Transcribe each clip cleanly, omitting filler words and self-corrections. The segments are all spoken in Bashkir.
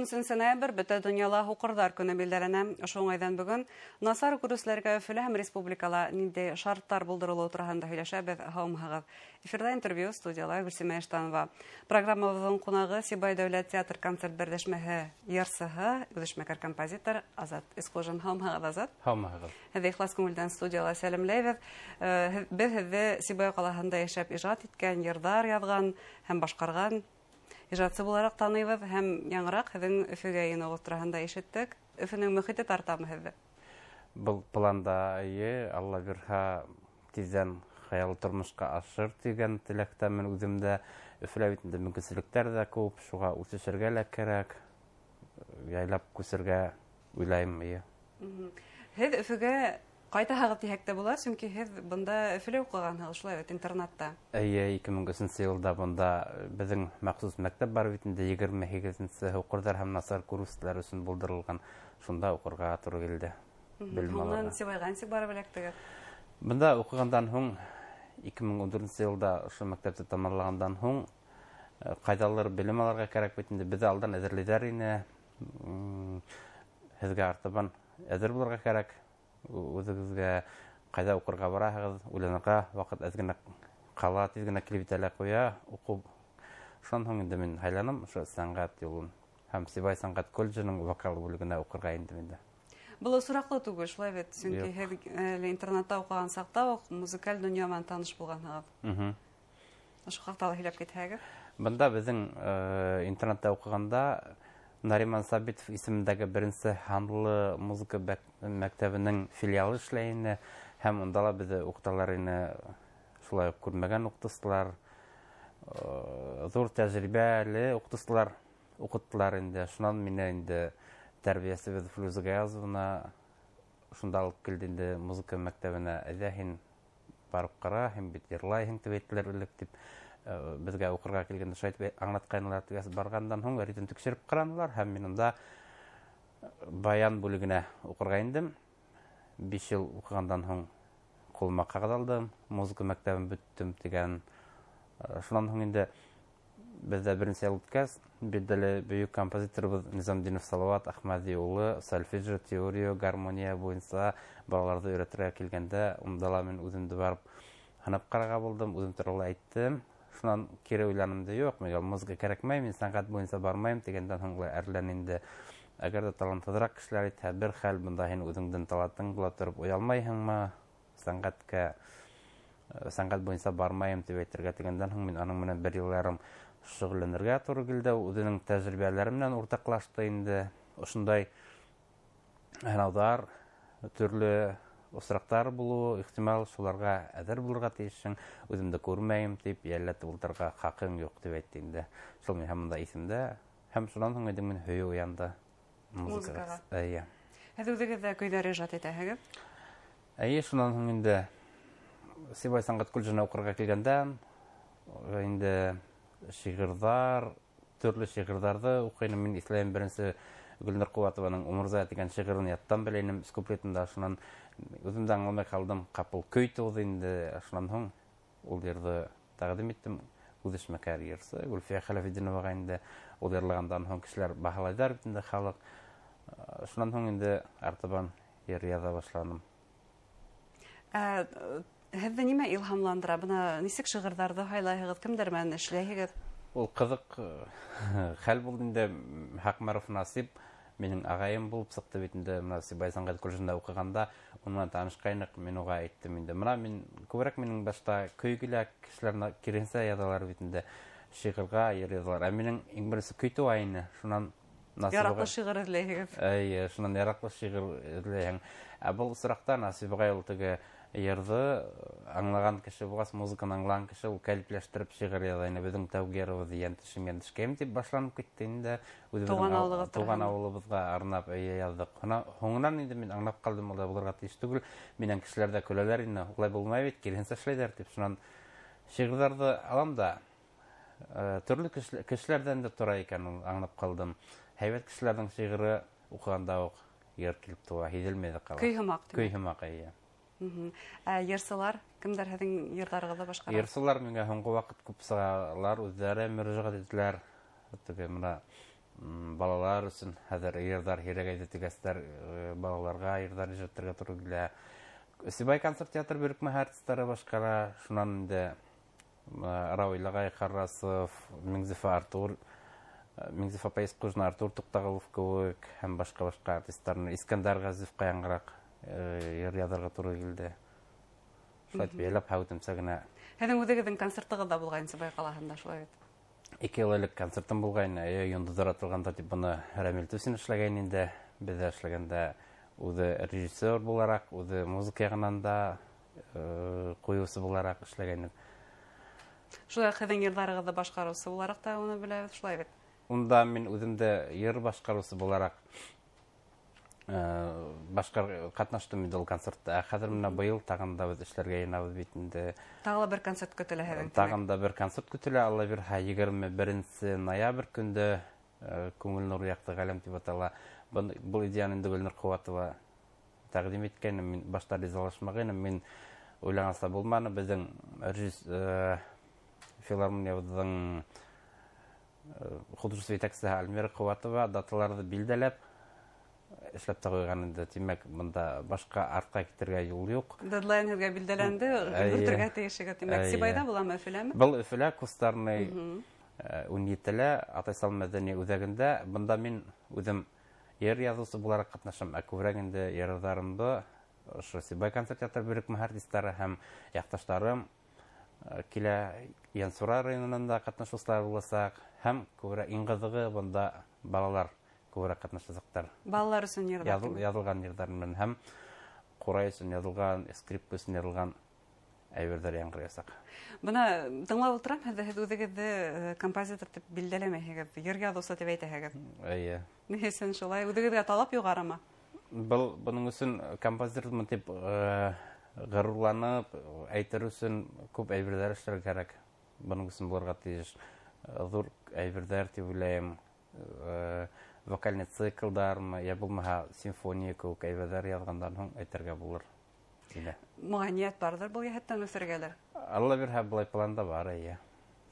13 ноябрь бөтә донъяла һуҡырҙар көнө билдәләнә. Ошо уңайҙан бөгөн насар күреүселәргә Өфөлә һәм республикала ниндәй шарттар булдырылыуы тураһында һөйләшәбеҙ. Һаумыһығыҙ. Эфирҙа интервью, студияла Гөлсимә Иштанова. Программабыҙҙың ҡунағы Сибай дәүләт театр концерт берләшмәһе йырсыһы, үҙешмәкәр композитор Азат Исҡужин. Һаумыһығыҙ, Азат. Һаумыһығыҙ. Һеҙҙе ихлас күңелдән студияла сәләмләйбеҙ. Беҙ һеҙҙе Сибай ҡалаһында йәшәп ижад иткән, йырҙар яҙған һәм башҡарған ижадсы булараҡ таныйбыҙ һәм яңыраҡ һеҙҙең Өфөгә инеүегеҙ тураһында ишеттек. Өфөнөң мөхите тартамы һеҙҙе? Был планда эйе, Алла бирһә, тиҙҙән хыял тормошҡа ашыр тигән теләктәмен үҙем дә. Өфөлә бит инде мөмкинселектәр ҙә күп, шуға үҫешергә лә кәрәк, яйлап күсергә уйлайым, эйе. Һеҙ Өфөгә ҡайтаһығыҙ тиһәк тә була, сөнки һеҙ бында Өфөлә уҡығанһығыҙ, шулай бит, интернатта. Эйе, 2003 йылда бында беҙҙең махсус мәктәп бар бит инде, 28-нсе һуҡырҙар һәм насар күреүселәр өсөн булдырылған, шунда уҡырға тура килде. Белем Һуңынан алырға. Сибайға нисек барып эләктегеҙ? Бында уҡығандан һуң, 2014 йылда ошо мәктәпте тамамлағандан һуң, ҡайҙалыр белем алырға кәрәк бит инде, беҙҙе алдан әҙерләйҙәр ине. Һеҙгә артабан әҙер булырға кәрәк. Үҙегеҙгә ҡайҙа уҡырға бараһығыҙ, уйланырға ваҡыт әҙ генә ҡала, тиҙ генә килеп етә лә ҡуя уҡыу. Шунан һуң инде мин һайланым ошо сәнғәт юлын һәм Сибай сәнғәт колледжының вокал бүлегенә уҡырға индем инде. Был осраҡлы түгел, шулай бит, сөнки Юҡ. һеҙ әле интернатта уҡыған саҡта уҡ музыкаль донъя менән таныш булғанһығыҙ. Ошо хаҡта ла һөйләп китһәгеҙ. Бында беҙҙең интернатта уҡығанда Нариман Сабитов исемендәге беренсе һанлы музыка мәктәбенең филиалы эшләй ине һәм унда ла беҙҙе уҡыталар ине, шулай уҡ күрмәгән уҡытыусылар, ҙур тәжрибәле уҡытыусылар уҡыттылар инде. Шунан мине инде тәрбиәсебеҙ Флюза Гаязовна шунда алып килде инде музыка мәктәбенә. Әйҙә һин барып ҡара, һин бит йырлайһың тип әйттеләр элек тип. Беҙгә уҡырға килгәндә шулай итеп аңлатҡайнылар тигәс, барғандан һуң ритм тикшереп ҡаранылар һәм мин унда баян бүлегенә уҡырға индем. 5 йыл уҡығандан һуң ҡулыма ҡағыҙ алдым, музыка мәктәбен бөттөм тигән. Шунан һуң инде беҙҙә беренсе йыл үткәс, билдәле бөйөк композиторыбыҙ Низамдинов Салават Әхмәҙи улы сольфеджио, теория, гармония буйынса балаларҙы өйрәтергә килгәндә, унда ла мин үҙемде барып һынап ҡарарға булдым, үҙем турала әйттем. Шунан кире уйланым да, юҡ, миңә музыка кәрәкмәй, мин сәнғәт буйынса бармайым тигәндән һуң улай әрлән инде. Әгәр ҙә талантһыҙыраҡ кешеләр әйтһә, бер хәл, бында һин үҙеңдең талантың була тороп оялмайһыңмы, сәнғәт буйынса бармайым тип әйтергә тигәндән һуң мин аның менән бер йыл ярым шөғөлләнергә тура килде. Үҙенең тәжрибәләре менән уртаҡлашты инде. Ошондай һынауҙар, төрлө осраҡтар булыуы ихтимал, шуларға әҙер булырға тейешһең. Үҙемде күрмәйем тип йәлләтеп ултырырға хаҡың юҡ тип әйтте инде. Шул мин һаман да иҫемдә. Һәм шунан һуң инде мин һөйөү уянды музыкаға. Музыкаға. Эйе. Һеҙ үҙегеҙ ҙә көйҙәр ижад итәһегеҙ? Эйе, шунан һуң инде Сибай сәнғәт колледжына уҡырға килгәндә инде шиғырҙар, төрлө шиғырҙарҙы уҡыйным. Мин иҫләйем, беренсе Гөлнур Ҡыуатованың Умырзая тигән шиғырын яттан белә инем, өс куплетында. Шунан үҙем дә аңламай ҡалдым, ҡапыл көй тыуҙы инде. Шунан һуң ул йырҙы тәҡдим иттем үҙешмәкәр йырсы Гөлфиә Хәләфетдиноваға инде. Ул йырлағандан һуң кешеләр баһалайҙар бит инде, халыҡ. Шунан һуң инде артабан йыр яҙа башланым. Һеҙҙе нимә илһамландыра? Бына нисек шиғырҙарҙы һайлайһығыҙ, кемдәр менән эшләйһегеҙ? Ул ҡыҙыҡ хәл булды инде. Хаҡмаров Насип минең ағайым булып сыҡты бит инде. Бына Сибай сәнғәт колледжында уҡығанда уның менән танышҡайныҡ. Мин уға әйттем инде: бына мин күберәк, минең башта көй килә, кешеләр киренсә яҙалар бит инде, шиғырға йыр яҙалар. Ә минең иң беренсе көй тыуа ине. Шунан Насип Яраҡлы ағай шиғыр эҙләйһегеҙ. Эйе, шунан яраҡлы шиғыр эҙләйһең. Ә был осраҡта Насип ағай ул теге йырҙы аңлаған кеше булғас, музыканы аңлаған кеше, ул кәлипләштереп шиғыр яҙа ине. Беҙҙең тәүге йырыбыҙ Йәнтешем, йәнтешкәйем тип башланып китте инде. Үҙебеҙҙең Туған ауылығыҙ туған тураһында. ауылыбыҙға арнап эйе яҙҙыҡ. Һуңынан инде мин аңлап ҡалдым, улай булырға тейеш түгел. Минән кешеләр ҙә көләләр ине, улай булмай бит, киреһенсә эшләйҙәр тип. Шунан шиғырҙарҙы алам да, төрлө кешеләрҙән дә тора икән, ул аңлап ҡалдым. Һәйбәт кешеләрҙең шиғыры уҡығанда уҡ йыр килеп тыуа, һиҙелмәй ҙә ҡала. Көй һымаҡ, тимәк. Көй һымаҡ, эйе. Ә йырсылар, кемдәр һеҙҙең йырҙарығыҙҙы башҡара? Йырсылар миңә һуңғы ваҡыт күп сығалар, үҙҙәре мөрәжәғәт итәләр. Теге бына Балалар өсөн хәҙер йырҙар һирәгәйҙе тигәстәр, балаларға йырҙар ижад итергә тура килә. Сибай концерт театр берекмәһе артистары башҡара, шунан инде Рауил ағай Ҡаррасов, Миңзифа Артур, Миңзифа Пәйсҡужина, Артур Туҡтағылов кеүек һәм башҡа-башҡа артистарны, Искәндәр Ғәзизовҡа яңыраҡ йыр яҙырға тура килде. Шулай итеп йәйләп һәүетемсә генә. Һеҙҙең үҙегеҙҙең концертығыҙ ҙа булғайны Сибай ҡалаһында, шулай бит? 2 йыл элек концертым булғайны. Эйе, йондоҙҙар атылғанда тип быны Рәмил Түсин эшләгәйне инде. Беҙ ҙә эшләгәндә үҙе режиссер булараҡ, үҙе музыка яғынан да ҡуйыусы булараҡ эшләгәйне. Шулай уҡ һеҙҙең йырҙарығыҙҙы башҡарыусы булараҡ та уны беләбеҙ, шулай бит? Унда мин үҙем дә йыр башҡарыусы булараҡ ҡатнаштым инде ул концертта. Ә хәҙер менә быйыл тағын да беҙ эшләргә йыйынабыҙ бит инде. Тағы ла бер концерт көтөлә һеҙҙең, тимәк? Тағын да бер концерт көтөлә. Алла бирһә, егерме беренсе ноябрь көндө, Күңел нуры яҡты ғаләм тип атала. Был идеяны инде Гөлнур Ҡыуатова тәҡдим иткәйне. Мин башта ризалашмағайным. Мин уйлағанса булманы. Беҙҙең филармониябыҙҙың художество етәксеһе Альмира Ҡыуатова даталарҙы билдәләп эшләп тә ҡуйған инде. Тимәк, бында башҡа артҡа китергә юл юҡ. Дедлайн һеҙгә билдәләнде, өлгөртөргә тейешегеҙ. Тимәк, Сибайҙа буламы, Өфөләме? Был Өфөлә, Кустарный, ун етелә, Атайсал мәҙәни үҙәгендә. Бында мин үҙем йыр яҙыусы булараҡ ҡатнашам. Ә күберәк инде йырҙарымды ошо Сибай концерт театр берекмә артистары һәм яҡташтарым килә. Янсура районынан да ҡатнашыусылар буласаҡ. Һәм күберәк иң ҡыҙығы бында балалар күберәк ҡатнашасаҡтар. Балалар өсөн йырҙар. Яҙылған йырҙар менән һәм ҡурай өсөн яҙылған, скрипка өсөн яҙылған әйберҙәр яңғыраясаҡ. Бына тыңлап ултырам, һеҙ үҙегеҙҙе композитор тип билдәләмәйһегеҙ, йыр яҙыусы тип әйтәһегеҙ. Эйе. Ни өсөн шулай? Үҙегеҙгә талап юғарымы? Бының өсөн композитормын тип ғорурланып әйтер өсөн күп әйберҙәр эшләргә кәрәк. Бының өсөн булырға тейеш ҙур әйберҙәр тип уйлайым. Вокальный циклдармы, йә булмаһа симфония кеүек әйберҙәр яҙғандан һуң әйтергә булыр. Илә. Моға ниәт барҙыр был йәһәттән үҫергәлер? Алла бирһә, былай планда бар, эйе.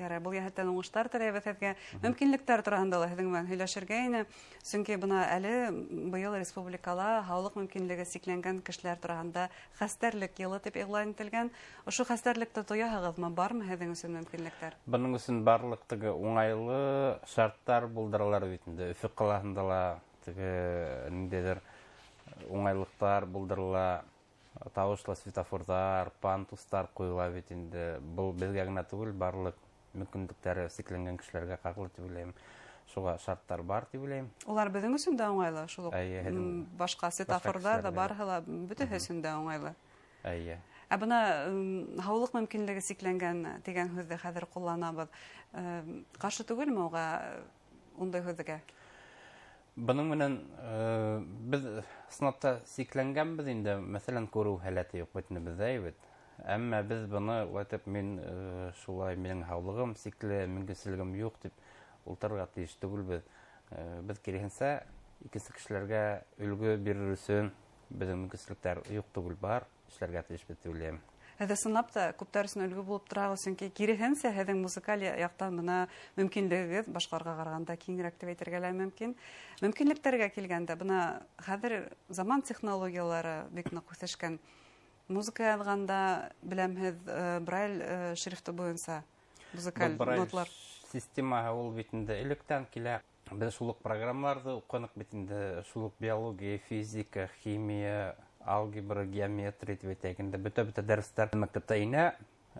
Ярай, был йәһәттән уңыштар теләйбеҙ һеҙгә. Мөмкинлектәр тураһында ла һеҙҙең менән һөйләшергә ине. Сөнки бына әле быйыл республикала һаулыҡ мөмкинлеге сикләнгән кешеләр тураһында хәстәрлек йылы тип иғлан ителгән. Ошо хәстәрлекте тояһығыҙмы? Бармы һеҙҙең өсөн мөмкинлектәр? Бының өсөн барлыҡ теге уңайлы шарттар булдыралар бит инде. Өфө ҡалаһында ла теге ниндәйҙер уңайлыҡтар булдырыла. Тауышлы светофорҙар, пандустар ҡуйыла бит инде. Был беҙгә генә түгел, барлыҡ мөмкинлектәре сикләнгән кешеләргә ҡағыла тип уйлайым. Шуға шарттар бар тип уйлайым. Улар беҙҙең өсөн дә уңайлы, шул уҡ, Эйе, һеҙҙең башҡа башҡа светофорҙар да кешеләргә. барыһы ла бөтәһе өсөн дә уңайлы. Эйе. Ә бына һаулыҡ мөмкинлеге сикләнгән тигән һүҙҙе хәҙер ҡулланабыҙ. Ҡаршы түгелме уға ундай һүҙгә? Бының менән беҙ ысынлап та сикләнгәнбеҙ инде. Мәҫәлән, күреү һәләте юҡ бит инде беҙҙә бит. Әммә беҙ быны улай итеп, мин шулай, минең һаулығым сикле, мөмкинселегем юҡ тип ултырырға тейеш түгелбеҙ. Беҙ киреһенсә икенсе кешеләргә өлгө бирер өсөн беҙҙең мөмкинселектәр юҡ түгел, бар, эшләргә тейешбеҙ тип уйлайым. Һеҙ ысынлап та күптәр өсөн өлгө булып тораһығыҙ, сөнки киреһенсә һеҙҙең музыкаль яҡтан бына мөмкинлегегеҙ башҡаларға ҡарағанда киңерәк тип әйтергә лә мөмкин. Мөмкинлектәргә килгәндә, бына хәҙер заман технологиялары бик ныҡ үҫешкән. Музыка яҙғанда, беләм, һеҙ Брайль шрифты буйынса музыкаль Был Брайль нотлар. системаһы ул бит инде электән килә. Беҙ шул уҡ программаларҙы уҡыныҡ бит инде, шул уҡ биология, физика, химия, алгебра, геометрия тип әйтәйек инде. Бөтә-бөтә дәрестәр мәктәптә инә,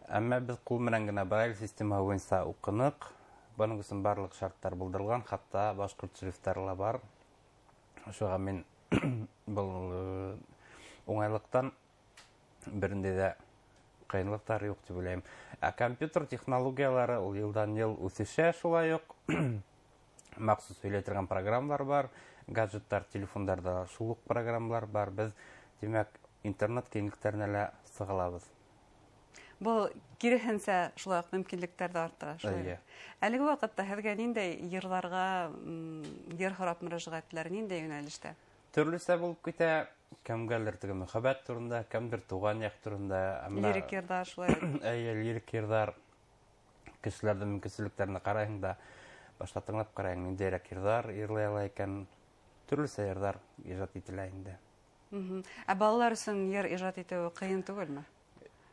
әммә беҙ ҡул менән генә Брайль системаһы буйынса уҡыныҡ. Бының өсөн барлыҡ шарттар булдырылған, хатта башҡорт шрифттары ла бар. Шуға мин был уңайлыҡтан берендә дә ҡыйынлыҡтар юҡ тип уйлайым. Ә компьютер технологиялары ул йылдан йыл үҫешә шулай уҡ. Махсус һөйләй торған программалар бар, гаджеттар, телефондарҙа шул уҡ программалар бар. Беҙ, тимәк, интернет киңлектәренә лә сыға алабыҙ. Был киреһенсә шулай уҡ мөмкинлектәрҙе арттыра, шулай. Эйе. Әлеге ваҡытта һеҙгә ниндәй йырҙарға, йыр һорап мөрәжәғәт итәләр, ниндәй йүнәлештә? Төрлөсә булып китә. Кемгәлер теге мөхәббәт турында, кемдер туған яҡ турында. Әммә Лирик йырҙар шулай. Эйе, лирик йырҙар. Кешеләрҙең мөмкинселектәренә ҡарайһың да, Башта тыңлап ҡарайың, ниндәйерәк йырҙар йырлай ала икән. Төрлөсә йырҙар ижад ителә инде. Ә балалар өсөн йыр ижад итеү ҡыйын түгелме?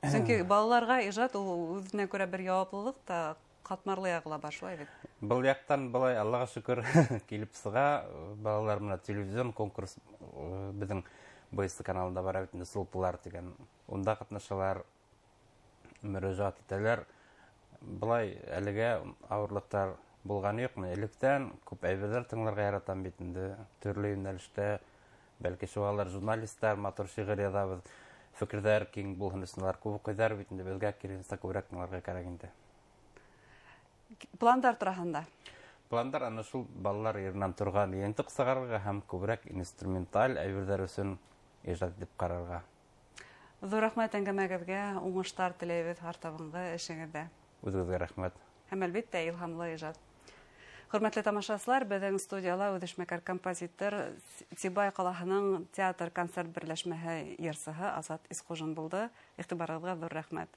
Сөнки балаларға ижад ул үҙенә күрә бер яуаплылыҡ та, ҡатмарлы яғы ла бар, шулай бит? Был яҡтан былай Аллаға шөкөр килеп сыға. Балалар менән телевизион конкурс беҙҙең БС каналында бара бит инде, Сулпылар тигән. Унда ҡатнашалар, мөрәжәғәт итәләр. Былай әлегә ауырлыҡтар булғаны юҡ. Мин электән күп әйберҙәр тыңларға яратам бит инде, төрлө йүнәлештә. Бәлки шуғалыр журналистар матур шиғыр яҙабыҙ, фекерҙәр киң булһын өсөн улар күп уҡыйҙар бит инде, беҙгә киреһенсә күберәк тыңларға кәрәк инде. Пландар тураһында? Пландар ана шул балалар йырынан торған йыйынтыҡ сығарырға һәм күберәк инструменталь әйберҙәр өсөн ижад итеп ҡарарға. Ҙур рәхмәт әңгәмәгеҙгә, уңыштар теләйбеҙ артабанғы эшегеҙҙә. Үҙегеҙгә рәхмәт. Һәм әлбиттә илһамлы ижад. Хөрмәтле тамашасылар, беҙҙең студияла үҙешмәкәр композитор Сибай ҡалаһының театр концерт берләшмәһе йырсыһы Азат Исҡужин булды. Иғтибарығыҙға ҙур рәхмәт.